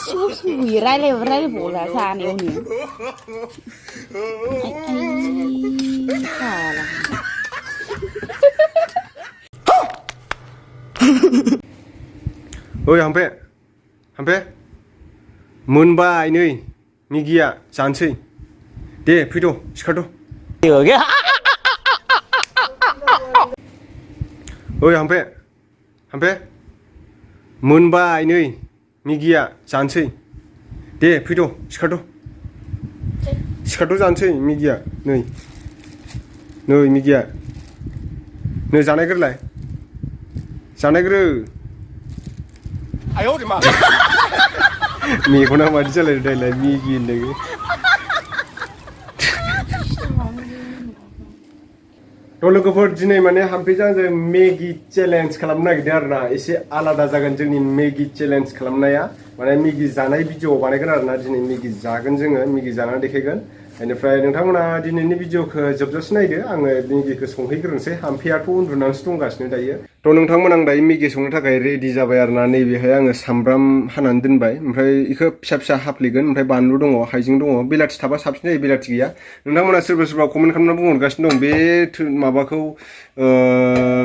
सुसुयै रायलायबावला जानायावनो फाला ओइ हामपे हामपे मोनबाय नै मेगिया जानोसै दे फैद' सिखारद' ओइ हामपे हामपे मोनबाय नै मेगिया जानोसै दे फैद' सिखारद' जानोसै मेगिया नै मेगिया नै जानायग्रोलाय जानायग्रो मेगना मादि जालायदों दायलाय मेगि होनदों थ' लोगोफोर दिनै माने हामपेजों आंजों मेगि चेलेन्ज खालामनो नागिरदों आरोना एसे आलादा जागोन जोंनि मेगि चेलेन्ज खालामनाया माने मेगि जानाय भिडिअ बानायगोन आरोना दिनै मेगि जागोन जोङो मेगि जानानै देखायगोन बेनिफ्राय नोंथांमोना दिनैनि भिडिअखौ जोबजासे नायदो आङो मेगिखौ संहैग्रोनोसै हामपेयाथ' उन्दुनानैसो दंगासिनो दायो थ' नोंथांमोन आं दायो मेगि संनो थाखाय रेडि जाबाय आरोना नैबेहाय आङो सामब्राम हानानै दोनबाय ओमफ्राय बेखौ फिसा फिसा हाफ्लेगोन ओमफ्राय बानलु दङ हाइजें दङ बिलाथि थाबा साबसिन जायो बिलाथि गैया नोंथांमोना सोरबा कमेन्ट खालामना बुंहरगासिनो दं बे माबाखौ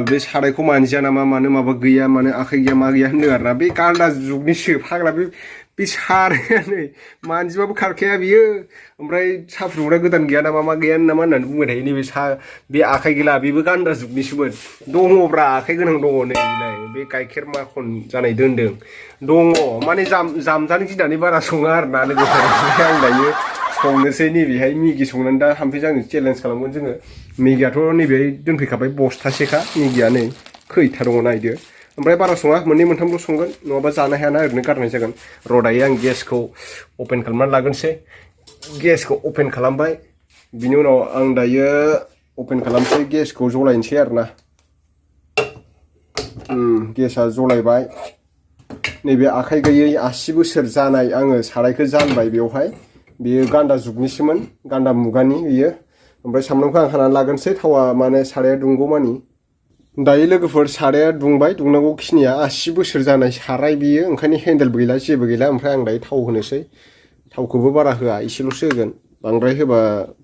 बे सारायखौ मानजिया नामा मानो माबा गैया मानो आखाइ गैया मा गैया होनदों आरोना बे गान्दा जुगनिसो फाग्ला बे साराया नै मानजिबाबो खारखाया बियो ओमफ्राय साहा फुदुंग्रा गोदान गैया नामा मा गैया नामा होननानै बुंबाय थायो नैबे बे आखाइ गैला बेबो गान्दा जुगनिसोमोन दङब्रा आखाइ गोनां दङ नै बिलाय बे गाइखेर माखन जानाय दोनदों दङ माने जामजानो गिनानै बारा सङा आरोना लोगोफोर आं दायो संनोसै नैबेहाय मेगि संनानै दा हामपेजों आंजों चेलेन्ज खालामगोन जोङो मेगियाथ' नैबे दोनफैखाबाय बस्थासेखा मेगिया नै खैथा दङ नायदो ओमफ्राय बारा सङा मोननै मोनथामल' संगोन नङाबा जानो हायाना ओरैनो गारनाय जागोन र' दायो आं गेसखौ अपेन खालामनानै लागोनसै गेसखौ अपेन खालामबाय बिनि उनाव आं दायो अपेन खालामसै गेसखौ जलायनोसै आरोना गेसआ जलायबाय नैबे आखाइ गैयै आसि बोसोर जानाय आङो सारायखौ जानबाय बेवहाय बेयो गान्दा जुगनिसोमोन गान्दा मुगानि बेयो ओमफ्राय सामब्रामखौ आं हानानै लागोनसै थावा माने साराया दुंगौमानि दायो लोगोफोर साराया दुंबाय दुंनांगौ खिनिया 80 बोसोर जानाय साराय बियो ओंखायनो हेन्देलबो गैला जेबो गैला ओमफ्राय आं दायो थाव होनोसै थावखौबो बारा होआ एसेल'सो होगोन बांद्राय होबा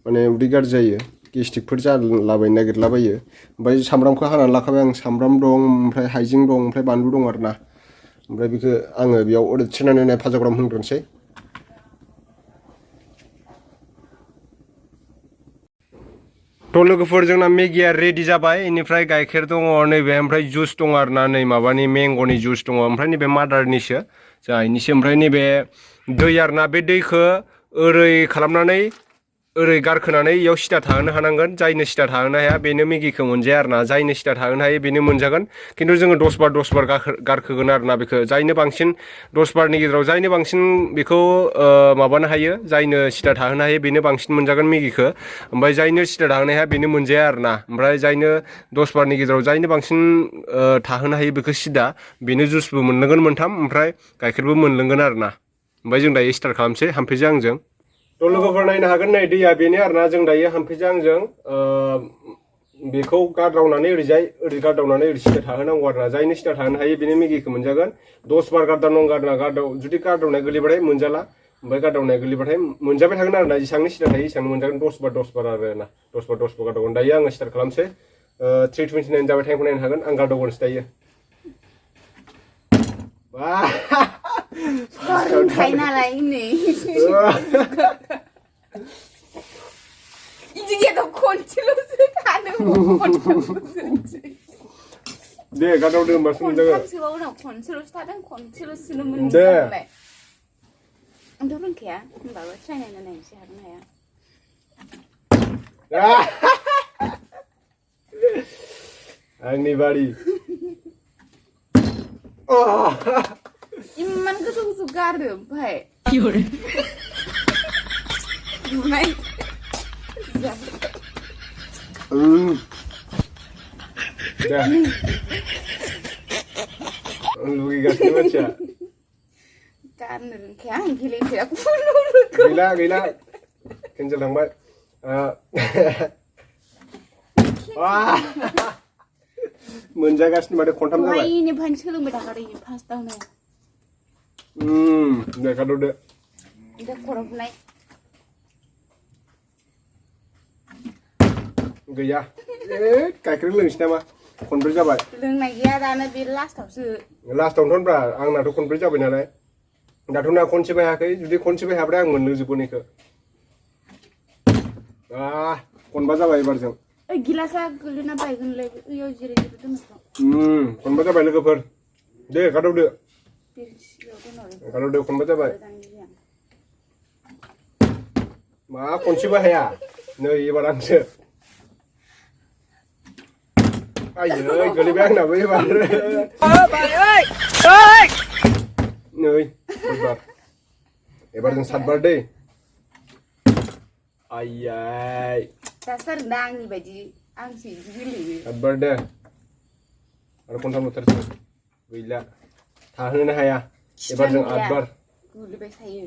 माने उदै गाज्रि जायो गेस्ट्रिकफोर जालाबायनो नागिरलाबायो ओमफ्राय सामब्रामखौ हानानै लाखाबाय आं सामब्राम दं ओमफ्राय हाइजें दं ओमफ्राय बानलु दं आरोना ओमफ्राय बेखौ आङो बेयाव ओरैनो फाजाग्राम होग्रोनोसै थ' लोगोफोर जोंना मेगिया रेडि जाबाय बेनिफ्राय गाइखेर दङ नैबे ओमफ्राय जुस दङ आरोना नै माबानि मेंग'नि जुस दङ ओमफ्राय नैबे मादारनिसो जायनिसो ओमफ्राय नैबे दै आरोना बे दैखौ ओरै खालामनानै ओरै गारखोनानै इयाव सिदा थाहोनो हानांगोन जायनो सिदा थाहोनो हाया बेनो मेगिखौ मोनजाया आरोना जायनो सिदा थाहोनो हायो बेनो मोनजागोन खिन्थु जोङो 10 बार गारखोगोन आरोना बेखौ जायनो बांसिन 10 बारनि गेजेराव जायनो बांसिन बेखौ माबानो हायो जायनो सिदा थाहोनो हायो बेनो बांसिन मोनजागोन मेगिखौ ओमफ्राय जायनो सिदा थाहोनो हाया बेनो मोनजाया आरोना ओमफ्राय जायनो 10 बारनि गेजेराव जायनो बांसिन थाहोनो हायो बेखौ सिदा बेनो जुसबो मोनलोंगोन मोनथाम ओमफ्राय गाइखेरबो मोनलोंगोन आरोना ओमफ्राय जों दायो स्टार्ट खालामसै हामपेजों आंजों थ' लोगोफोर नायनो हागोन नै दैया बेनो आरोना जों दायो हामपेजों आंजों बेखौ गारदावनानै ओरै गारदावनानै ओरै सिदा थाहोनांगौ आरोना जायनो सिदा थाहोनो हायो बेनो मेगिखौ मोनजागोन 10 बार गारदाव जुदि गारदावनाय गोलैबाथाय मोनजाला ओमफ्राय गारदावनाय गोलैबाथाय मोनजाबाय थागोन आरोना जेसेबांनो सिदा थायो एसेबांनो मोनजागोन 10 बार आरोना 10 बार गारदावगोन दायो आङो स्टार्ट खालामसै 3:29 जाबाय टाइमखौ नायनो हागोन आं गारदावगोनसो दायो दे गारदावदो होमबासो मोनजागोन दे आंथ' रोंखाया होनबाबो ट्राइ नायना नायनोसै हागोन हाया आंनि बारि इमान गोजौ गोजौ गारो ओमफ्राय नुनाय लुगैगासिनो मानसिया गारनो रोंखाया आं गेलेखाया गैला केन्सेल थांबाय मोनजागासिनो माथो खनथाम जाबाय सोलोंबाय थाखादों फार्स्टआवनो deh kado deh. Udah kurang naik. Gaya. Kayak kering lagi sih nama. Konflik apa? Leng naik ya, dana bir last tau sih. Last tahun bra, ang nato konflik apa nilai? Nato na konsi bayar ke, jadi konsi bayar berang menurut jepun itu. Kon baca bayar berjam. Gila sa gulina baik lagi. Yo jiri jiri tuh misal. Kon baca bayar lagi per. Deh kado deh. Kado deh kon baca bayar. Ma konsi bayar. Nih barang sih. Ayo, geli bayang na bayar. Bayar. Nih, bar. Bar yang sabar deh. Ayai. Dasar dang nih baju angsi gili. Sabar deh. Ada pun kamu terus. Gila. Tahan na ya. Bar yang adbar. Guli baik saya.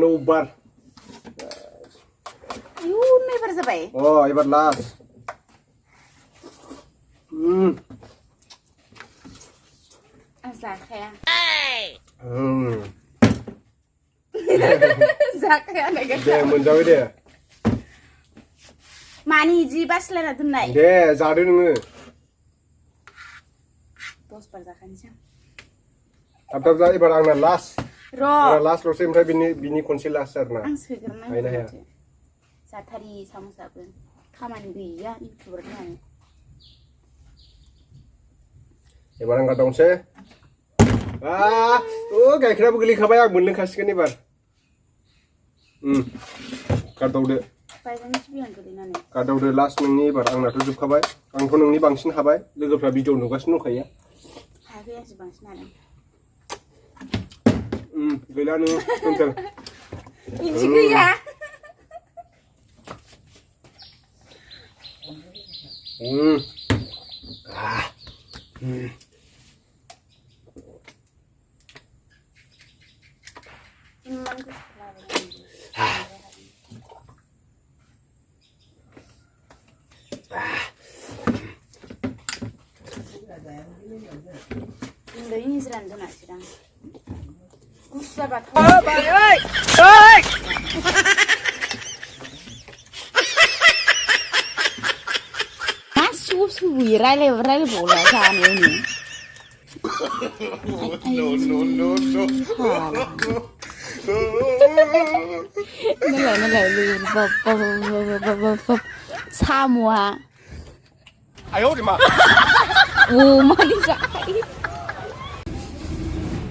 No bar. Yun, may para sabay. Oh, ibar last. Ang sakya. Sakya na ganda. Deh, menjauh deh. Mani ji basla na dun nai. Deh, jadi nunggu. Bos perzakan siya. Tapi jadi ibar ang na last. Ro. Last lo sih mereka bini konsil last na. Ang seger na. Ayna ya. Satari samusa pun. Kaman biya YouTuber na. Ibar ang katong sih. Kayak kira begini kayak bener kasih kan ibar. Katong deh. Paisan cibian tuh di nane. Katong deh last nungni ibar ang nato jup kabai. Ang pun nungni bangsin kabai. Lega pra video nugas nu kaya. Happy yang sebang senada. Gila nu, tuntel. Ini ya. Ini serandun aja. Usah bat. Masuk viral bola sana ini. Nilai semua. Ayo di mana? Mandi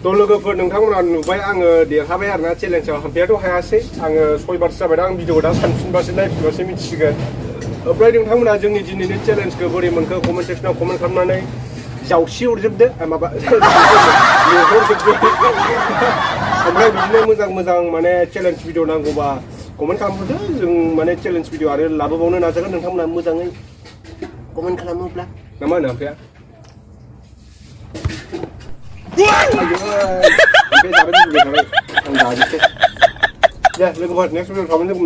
लोगोफोर नोंथांमोना नुबाय आङो देरहाबाय आरोना चेलेन्जआव हाम्पेयाथ' हायासै आङो 6 बारसो जाबाय आं भिडिअखौ दा सानफिनबासो नायफिनबासो मिथिसिगोन ओमफ्राय नोंथांमोना जोंनि दिनैनि चेलेन्जखौ बोरै मोनखो कमेन्ट सेक्सनाव कमेन्ट खालामनानै जावसि हरजोबदो माबा लिंहरजोबदो ओमफ्राय बिदिनो मोजां माने चेलेन्ज भिडिअ नांगौबा कमेन्ट खालामहरदो जों माने चेलेन्ज भिडिअ आरो लाबोबावनो नाजागोन नोंथांमोना मोजाङै कमेन्ट खालामोब्ला ना मा होनो हाम्पेया Ya, look at next video. Comment, I'm